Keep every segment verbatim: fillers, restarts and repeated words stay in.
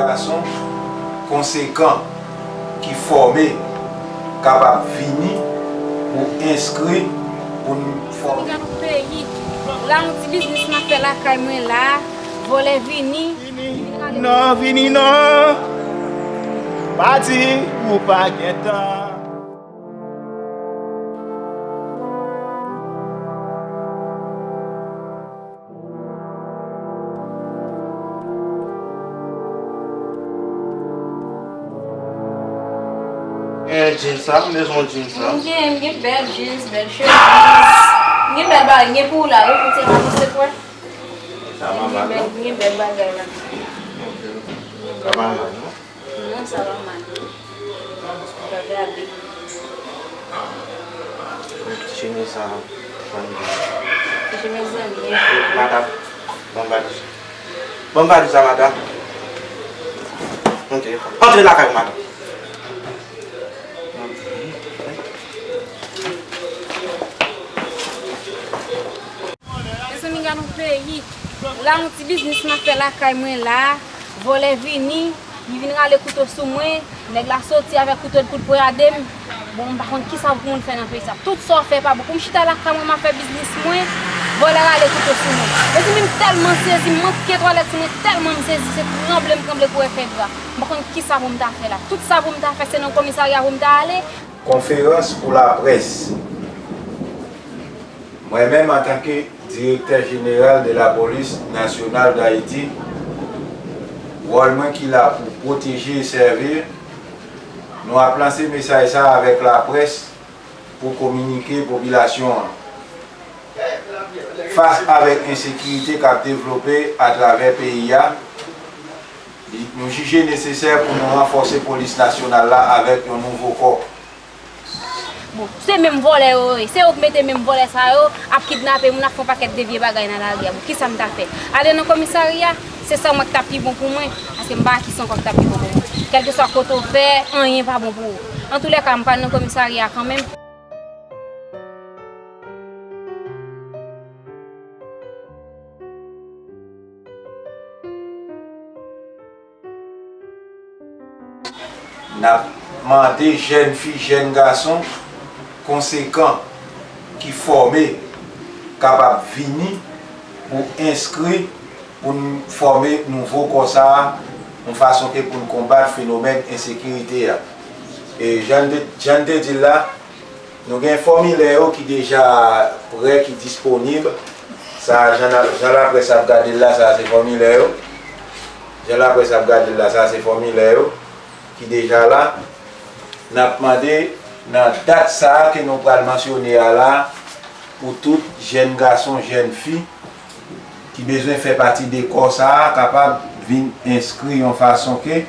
Gason konsekan ki fòme kapab vini pou enskri, pou n fòme. Gade yon peyi, la yon ti biznis m ap fè lakay mwen la, vòlè vini. Non, vini non. Pa di ou pa gen tan. Eh, jeans sa, m bezwen jeans sa. M gen, m gen bèl jeans, bèl chemiz. M gen bèl bagay, m gen pou ou la, wi, pou ti avanse kwè. Sa pa mal, non? M gen bèl bagay la. Ok, ok. Sa pa mal, non? Non, sa pa mal. Ou ka gade. Ti chemiz sa, fann byen. Ti chemiz lan byen. Madanm, ban m valiz. Ban m valiz la, madanm. Ok. Antre lakay ou, madanm. Mezanmi, gade yon peyi. La yon ti biznis m ap fè lakay mwen la. Vòlè vini, li vin rale kouto sou mwen. Nèg la soti avèk kouto, l kout ponyade m. Bon, m pa konn kisa pou moun fè nan peyi sa. Tout sa w fè pa bon. Pou m chita lakay mwen, m ap fè biznis mwen, vòlè rale kouto sou mwen. Mezanmi, m tèlman sezi, m manke twalèt sou mwen, tèlman m sezi, se tranble m tranble kou efedra. M pa konn kisa pou m ta fè la. Tout sa pou m ta fè, se nan komisarya pou m ta ale. Konferans pou laprès. Mwen menm, antanke Direktè Jeneral de la Polis Nasyonal d Ayiti, wòl mwen ki la pou pwoteje e sèvi, nou ap lanse mesaj sa a avèk laprès pou kominike popilasyon an. Fas avèk ensekirite k ap devlope atravè peyi a, li, nou jije nesesè pou nou ranfòse polis nasyonal la avèk yon nouvo kò. Bon, se menm vòlè yo ye. Se yo k mete menm vòlè sa yo ap kidnape moun, ap fè yon pakèt de vye bagay nan lari a. Bon, kisa m ta fè? Ale nan komisarya? Se sa m wè k t ap pi bon pou mwen, paske m pa wè kisa ankò k t ap pi bon pou mwen. Kèlkeswa kote w fè, anyen pa bon pou ou. Antoulèka, m pral nan komisarya kanmenm. N ap mande jèn fi, jèn gason konsekan ki fòme kapab vini pou enskri, pou n fòme nouvo kò sa a, yon fason ke pou n konbat fenomèn ensekirite a. E jan n te, jan n te di l la, nou gen fòmilè yo ki deja prè, ki disponib. Sa, jan, jan laprès ap gade l la, sa se fòmilè yo. Jan laprès ap gade l la, sa se fòmilè yo ki deja la. N ap mande nan dat sa a ke nou pral mansyone a la, pou tout jèn gason, jèn fi ki bezwen fè pati de kò sa a kapab vin enskri yon fason ke,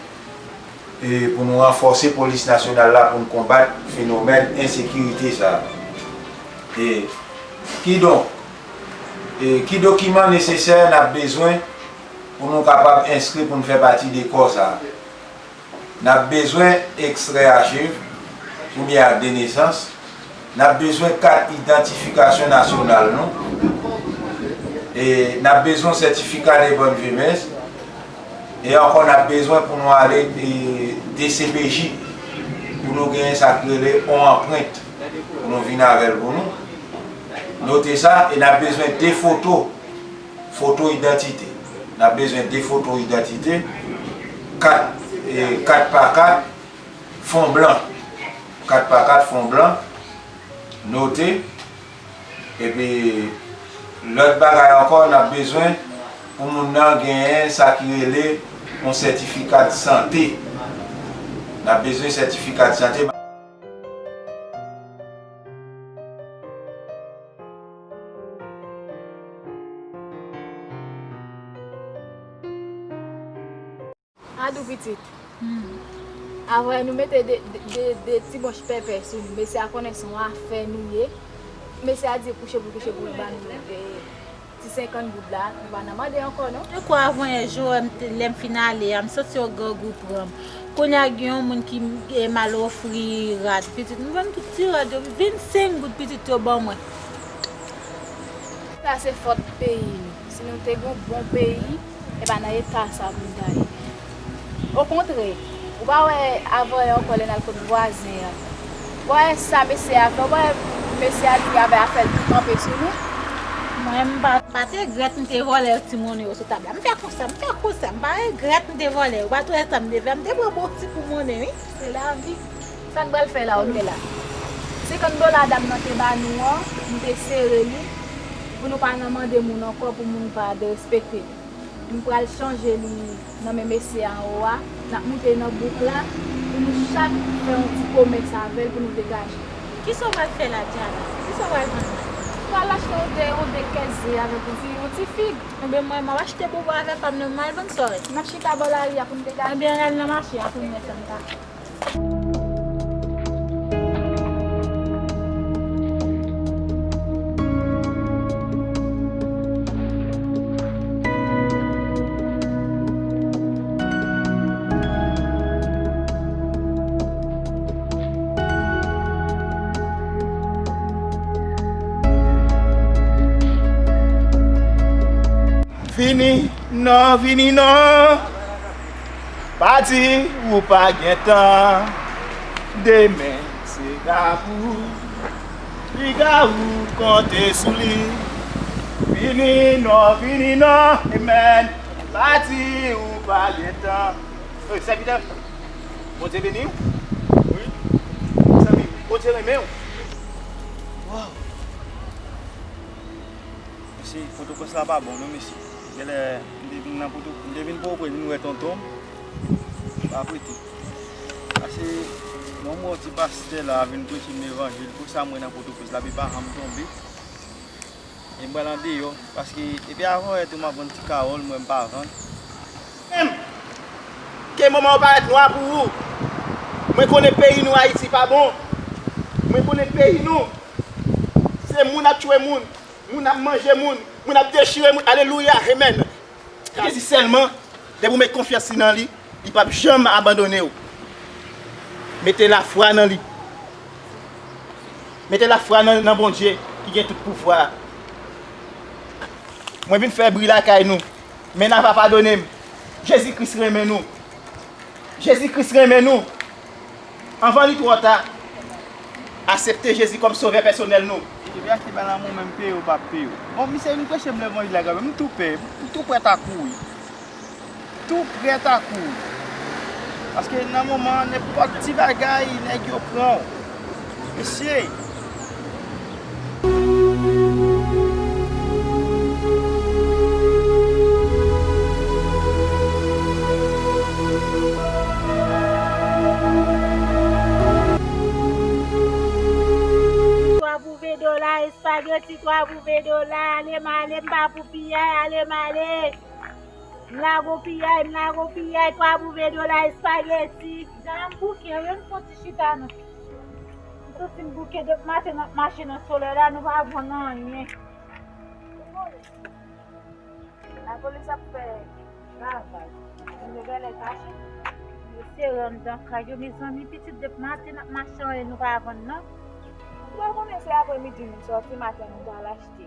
e, pou nou ranfòse polis nasyonal la pou n konbat fenomèn ensekirite sa a. E, kidonk, e, ki dokiman nesesè n ap bezwen pou nou kapab enskri pou n fè pati de kò sa a? N ap bezwen ekstrè achiv oubyen ak de nesans. N ap bezwen kat idantifikasyon nasyonal nou. E n ap bezwen sètifika de bòn vimès. E ankò, n ap bezwen pou nou ale, e, D C P J, pou nou genyen sa k rele yon anprent, pou nou vin avè l pou nou. Note sa, e n ap bezwen de foto, foto idantite. N ap bezwen de foto idantite, kat, e, kat pa kat, fon blan. Kat pa kat, fon blan. Note. Epi, lòt bagay ankò, n ap bezwen pou moun nan genyen sa ki rele yon sètifika de sante. N ap bezwen sètifika de sante. Adou pitit. Hmm. Avè nou mete de, de, de, de ti bòch pèpè sou nou. Mesye a konnen se yon afè nou ye. Mesye a di kouche pou kouche pou l ba nou, e, ti senkant goud la. Nou pa nan mande ankò, non. E kwa avanyè jou, m te, lè m fin ale a, m santi yon grangou pran m. Kounye a gen yon moun ki, e, m al ofri rad. Pitit, m vann tout ti rad yo. Vennsenk goud pitit yo ban mwen. Sa se fòt peyi nou. Si nou te gen yon bon peyi, e pa nan eta sa pou n ta ye. Okontrè, ou pa wè avan yè ankò lè n al kot vwazen an. Ou pa wè sa mesye a fè, ou pa wè mesye a di avè afè l tou kanpe sou nou. Mwen, m pa, pa te regrèt m te vòlè ti monnen yo sou tab la. M fè konsa, m fè konsa, m pa regrèt m te vòlè yo. Ou pa t wè sa m te fè, m te pran bon ti kou monnen, wi. Se lavi. Sa n pral fè la, ou te la. Senkant dola dam nan te ba nou an, nou te sere li, pou nou pa nan mande moun ankò, pou moun pa derespekte nou. Nou pral chanje li nan men mesye anwo a, n ap moute nan bouk la, pou nou chak fè yon ti komès avè l pou nou degaje. Kisa w pral fè la, Diana? Kisa w pral vann la? M pral achte yon de, yon de kès ze avèk yon ti, yon ti fig. Enben, mwen, m ap achte bonbon avè pa m nan, m al vann sa w wè. N ap chita bò lari a pou n degaje. Enben, ann al nan mache a pou n wè sa n ka fè. Vini non, vini non. Pa di ou pa gen tan. Demen se Gawou. Piga ou konte sou li. Vini non, vini non. Amen. Pa di ou pa gen tan. Ey, sèvitè. Bondye beni w. Wi. Zanmi m, Bondye renmen w. Waw. Mesye, Pòtoprens la pa bon non, mesye. Genlè, m te vin nan Pòto, m te vin Pòtoprens vin wè tonton m. Pa prete. Pase, mwen m wè yon ti pastè la vin preche m levanjil. Pou sa m wè nan Pòtoprens la, li pa janm tonbe. E m pral andeyò, paske depi avan yè tou m ap vann ti kawòl, mwen m pa vann. Menm, ke moman yo parèt nwa pou ou. Mwen konnen peyi nou Ayiti pa bon. Mwen konnen peyi nou, se moun ap tchwe moun, moun ap manje moun, moun ap dechire moun. Alelouya, amen. Jezi sèlman, depi w met konfyans li nan li, li p ap janm abandone w. Mete lafwa nan li. Mete lafwa nan, nan Bondye ki gen tout pouvwa. Mwen vin fè bri lakay nou, men n a pa padone m. Jezi Kris renmen nou. Jezi Kris renmen nou. Anvan li twò ta, asepte Jezi kòm Sovè pèsonèl nou. Depi achte bay lanmou, menm peye w p ap peye w. Bon, misye vin preche m levanjil la, kanmenm, m tou pè, m tou prèt a kouri. Tou prèt a kouri. Paske nan moman an, nenpòt ti bagay, nèg yo pran w. Mesye! Twa bouve dola, espageti, twa bouve dola, ale m ale, m pa pou piyay, ale m ale. M lago piyay, m lago piyay, twa bouve dola, espageti. Jan m bouke, wi, m fon ti chita non. M santi m bouke depi maten n ap mache nan solèy la, nou pa vann anyen. Lapolis ap fè travay. Vin nou genlè kache. Yo sere anndan kay yo, mezanmi, pitit depi maten n ap mache anyen nou pa vann non. Ou pa konnen se aprèmidi nou sòti, maten nou pral achte.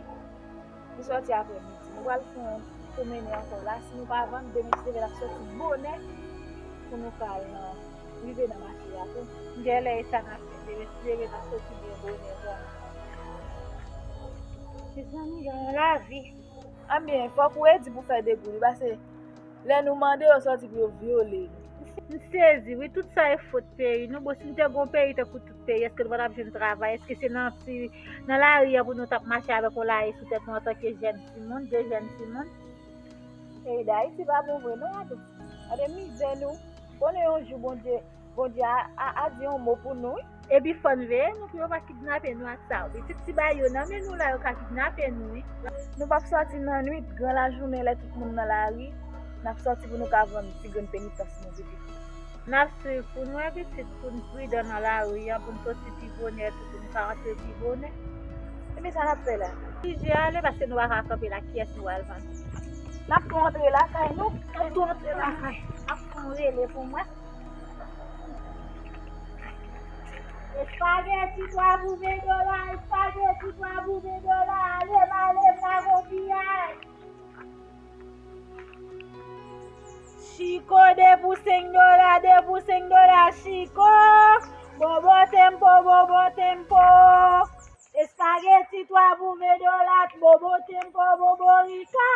Nou sòti aprèmidi. Nou pral fè yon pwomennen ankò la. Si nou pa vann, demen si Dye vle n ap sòti bonè pou nou ka al nan, rive nan mache a tou. Genlè e sa n ap fè. Demen si Dye vle n ap sòti byen bonè vre. Mezanmi, gen yon lavi. Anben, fòk ou redi pou fè degou li, paske lè nou mande yo sòti pou yo vyole nou. M sezi, wi, tout sa e fot peyi nou. Bon, si n te gon peyi tankou tout peyi, èske nou pa t ap jwenn travay? Èske se nan ti, nan lari a pou nou t ap mache avèk yon laye sou tèt nou antanke jèn timoun, de jèn timoun? Peyi Dayiti pa bon vre non, gade. Gade mizè nou. Konnen yon jou Bondye Bondye a, a, a di yon mo pou nou, wi. Epi fò n veye nou pou yo pa kidnape nou ak sa yo. Pitit ti bay yo nan men nou la, yo ka kidnape nou, wi. Nou p ap sòti nan nwit, gran lajounen, lè tout moun nan lari, n ap sòti pou nou ka vann ti grenn penitans nou pitit. N ap swiv pou n wè pitit, pou n pridan nan lari a, pou n sòti pi bonè, tou pou n ka rantre pi bonè. Ebyen, sa n ap fè la? Oblije ale, paske nou pa ka kanpe la, kiyès nou pral vann? N ap tou antre lakay nou. N ap tou antre lakay. N ap tou rele pou mwen. Espageti twa bouve dola, espageti twa bouve dola, ale m ale m pa gon piyay. Chiko, de pou senk dola, de pou senk dola, Chiko. Bobo tempo, bobo tempo. Espageti, twa pou ven dola, bobo tempo, bobo rika.